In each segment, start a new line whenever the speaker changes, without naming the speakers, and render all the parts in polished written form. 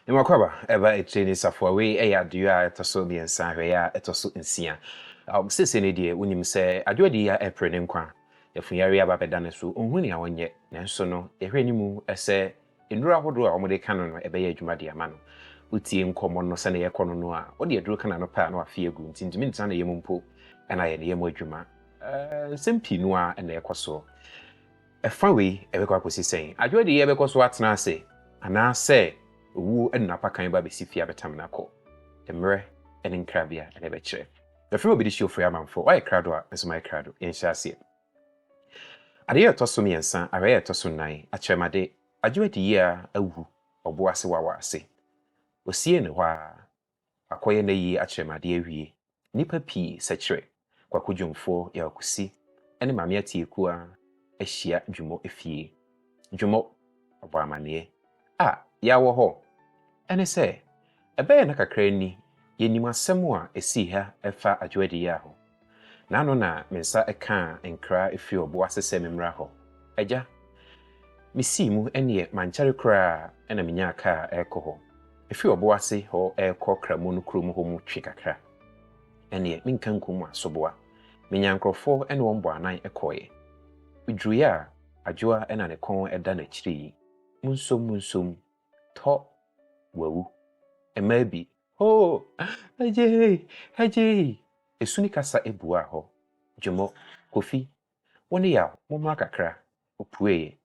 Mmakwaba ɛba etire ne safoa. Wei ɛyɛ adeɛ a ɛtɔ so 3, ahwɛeɛ a ɛtɔ so 6. Seesei no deɛ, wonim sɛ adeɛ adi a ɛpere ne nkwa. Yafuyare aba bɛda ne so, ɔnhu nea wɔnyɛ. Nanso no, yɛhwɛ anim sɛ nnuro ahodoɔ a wɔde ka no no ɛbɛyɛ adwuma de ama no. Wotie nkɔmmɔ no sɛnea yɛkɔ no no a, wode aduro ka n'ano pɛ a na wafe agu, nti ntumi ntena ne yam mpo ɛna ayɛ ne yam adwuma. Nsɛm pii no a ɛna ɛkɔ soɔ. Ɛfa wei ɛbɛkɔ akɔsi sɛn? Adwoa de yɛbɛkɔ so atena ase anaasɛ owuo ne n'apakan ba bɛsi fie abɛtam no akɔ? Mmerɛ ne nkrabea ɛna ɛbɛkyerɛ. Yɛfrɛ obi de hyɛ ofiri amanfoɔ. Wayɛ krado a, nso mayɛ krado. Yɛnhyɛ aseɛ. Adeɛ a ɛtɔ so 3, ahwɛeɛ a ɛtɔ so 4, akyerɛmade. Adwoa di yie a awu ɔbo ase wawa ase. Osie ne hɔ a, akɔyɛ n'ayie akyerɛmade awie. Nnipa pii sɛkyerɛ, Kwaku Dwomfoɔ, Yaw Kusi ne Maame Atiekua ahyia Dwumɔ efie. Dwumɔ, ɔbɔ amanneɛ. A, Yaw wɔ hɔ. Ɛne sɛ, ɛbɛyɛ na kakra ni, yɛnim asɛm a ɛsii ha ɛfa Adwoa di yie ho. N'ano na me nsa kaa nkra efiri ɔbo ase sɛ memmra hɔ. Agya, mesii mu ɛneɛ mankyɛre koraa ɛna menyaa kaa ɛrekɔ hɔ. Ɛfiri ɔbo ase hɔ ɛrekɔ Kramu no kurom hɔ mu twe kakra. Ɛneɛ menka nkum asoboa. Menya nkurɔfoɔ ɛne wɔn bɔ anan ɛkɔeɛ. Meduruiɛ a, Adwoa ɛna ne kɔn ɛda n'akyiri yi. Munsom munsom, tɔ, wawu. Mmaa bi, hoo, agyei, agyei. Esu ne kasa ebuaa hɔ. Dwumɔ, Kofi, wo ne Yaw, mommra kakra. Opueeɛ.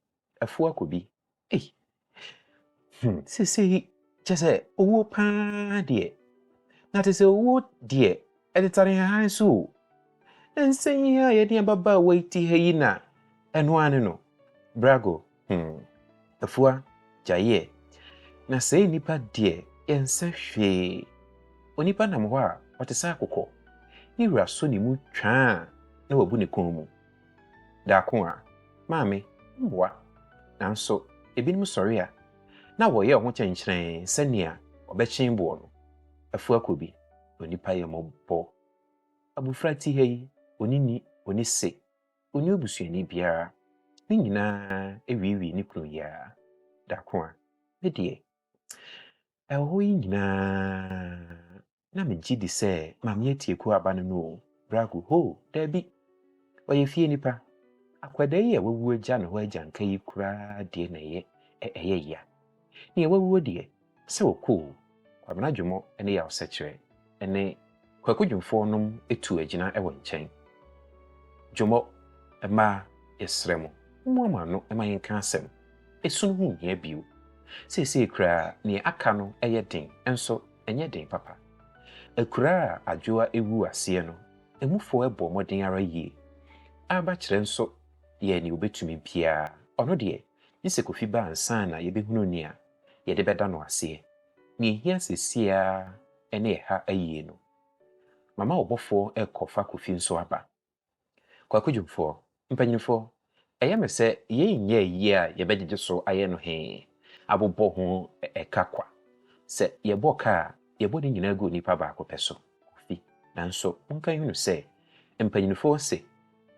Afuo akɔ bi. Ei, seesei kyɛ sɛ owuo paa deɛ. Na te sɛ owuo deɛ, ɛtetare hahan so o. Nsɛm yi a yɛde ababaawa yi te ha yi na ɛno ara ne no. Brago, Afua, gyaeɛ. Na sɛɛ nnipa deɛ, yɛnsɛ hwee. Onipa nam hɔ a, ɔte sɛ akokɔ. Ne wura sɔ ne mu twaa na wabu ne kɔn mu. Daako a, maame, mmoa. Nanso, ebinom sɔre a, na wɔyɛ wɔn ho kyɛnkyerɛn sɛnea ɔbɛkyen boɔ no. Afua kɔ bi, onipa yɛ mmɔbɔ. Abofra ti ha yi, ɔni ni, ɔni se, ɔni obusuani biara. Ne nyinaa ewiiwii ne kunu yi ara. Daako a, me deɛ, ɛwɔ hɔ yi nyinaa na megye di sɛ Maame Atieku aba no no o. Brago, ho, daabi. Ɔyɛ fie nipa. Akwadaa yi a wawu agya ne hɔ agyanka yi koraa deɛ na ɛyɛ ya. Nea wawuo deɛ, sɛ ɔkɔ o, Kwabena Dwumɔ ne Yaw Sɛkyerɛ ne Kwaku Dwumfoɔ nom etu agyina wɔ nkyɛn. Dwumɔ, mmaa, yɛsrɛ mo, mommoa mo ano ma yɛnka asɛm. Esu no ho nhia bio. Seesei koraa, nea aka no yɛ den, nso ɛnyɛ den papa. Akuraa a Adwoa ewu aseɛ no, emufoɔ bɔ mmɔden ara yie. Abakyerɛ nso yɛ nea obetumi biara. Ɔno deɛ, gye sɛ Kofi ba ansa na yɛbɛhunu nea yɛde bɛda no aseɛ. Nea ehia seesei ara ne ɛha ayie no. Mama ɔbɔfoɔ rekɔfa Kofi nso aba. Kwaku Dwumfoɔ, mpanyinfoɔ, ɛyɛ me sɛ yɛn nyɛ ayie a yɛbɛgyegye so ayɛ no hee, abobɔ ho ɛka kwa. Sɛ yɛbɔ ka a, yɛbɔ ne nyinaa gu nipa baako pɛ so, Kofi. Nanso, monka nhunu sɛ, mpanyinfoɔ se,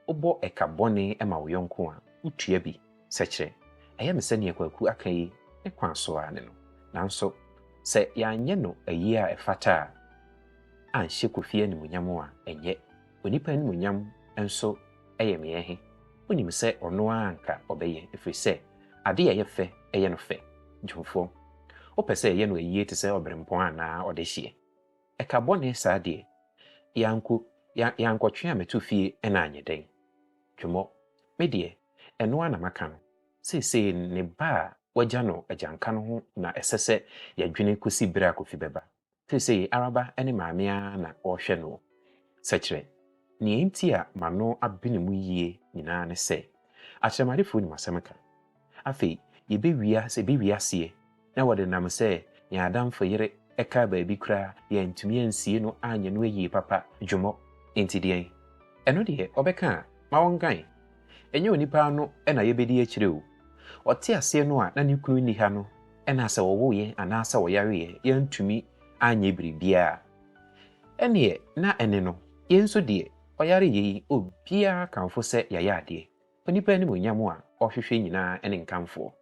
wobɔ ɛka bɔne ma wo yɔnko a, wotua bi. Sɛkyerɛ, ɛyɛ me sɛ nea Kwaku aka yi ne kwan so ara ne no. Nanso, sɛ yɛanyɛ no ayie a ɛfata a, anhyɛ Kofi animuonyam a, ɛnyɛ. Onipa animuonyam nso yɛ meɛ he. Wonim sɛ ɔno ara anka ɔbɛyɛ, ɛfiri sɛ ade a ɛyɛ fɛ ɛyɛ no fɛ. Dwumfoɔ, wopɛ sɛ ɛyɛ no ayie te sɛ ɔberempɔn anaa ɔdehyeɛ? Ɛka bɔne saa deɛ, yɛankɔtwe a mɛto fie ɛna anyɛ dɛn? Dwumɔ, me deɛ, ɛno ara na maka no. Seesei ne ba a wagya no agyanka no ho na ɛsɛ sɛ yɛdwene kɔsi berɛ a Kofi bɛba. Seesei Araba ne maame ara na ɔrehwɛ no. Sɛkyerɛ, nea enti a m'ano abene mu yie nyinaa ne sɛ, akyerɛmadefoɔ nim asɛm ka. Afei, yɛbɛwia sɛ ɛbɛwie aseɛ na wɔde nam sɛ yɛn adamfo yere ɛka baabi koraa yɛntumi ansie no anyɛ no ayie papa. Dwumɔ, enti deɛn? Ɛno deɛ ɔbɛka a, ma wɔnkan. Ɛnyɛ onipa ano na yɛbɛdi akyire o. Ɔte aseɛ no a na ne kunu nni ha no, ɛna sɛ wɔwoeɛ anaasɛ wɔyareɛ yɛntumi anyɛ biribiara. Ɛneɛ na ɛne no, yɛn nso deɛ, ɔyare yɛ yi, obiara kamfo sɛ yɛayɛ adeɛ. Onipa animuonyam a ɔhwehwɛ nyinaa ne nkamfoɔ.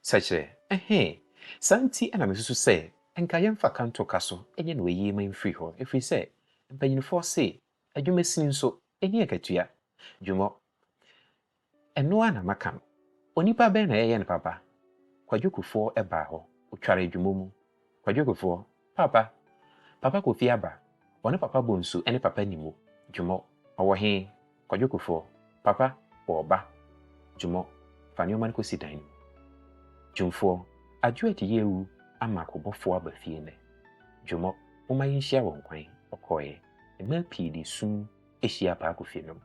Sɛkyerɛ, ɛhɛn, Saa nti na mesusu sɛ nka yɛmfa kanto ka so nyɛ no ayie ma mfiri hɔ, ɛfiri sɛ mpanyinfoɔ se adwumasini nso ɛni akatua. Dwumɔ, ɛno ara na maka no. Onipa bɛn na ɛyɛ no papa? Kwadwo Kufuor baa hɔ, ɔtware dwumɔ mu. Kwadwo Kufuor, Papa, Papa Kofi aba. Ɔne Papa Bonsu ne Papa Nimo. Dwumɔ, ɔwɔ he? Kwadwo Kufuor, Papa, ɔɔba. Dwumɔ, fa nneɛma no kɔsi dan no mu. Dwumfoɔ, Adwo adi awu ama akobɔfoɔ aba fie nnɛ. Dwumɔ, momma yɛnhyia wɔn kwan. Ɔkɔeɛ. Mmaa pii de sum ahyia Paa Kofi nom.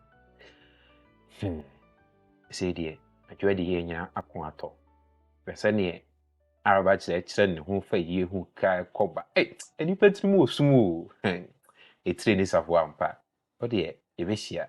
Sei deɛ, Adwo adi yɛ anya ako atɔ. Hwɛ sɛneɛ Araba kyerɛkyerɛ ne ho fa yie ho ka kɔba. Ei, nnipa tirim wɔ sum o. Etire ne safoa ampa. Wo deɛ, yɛbɛhyia.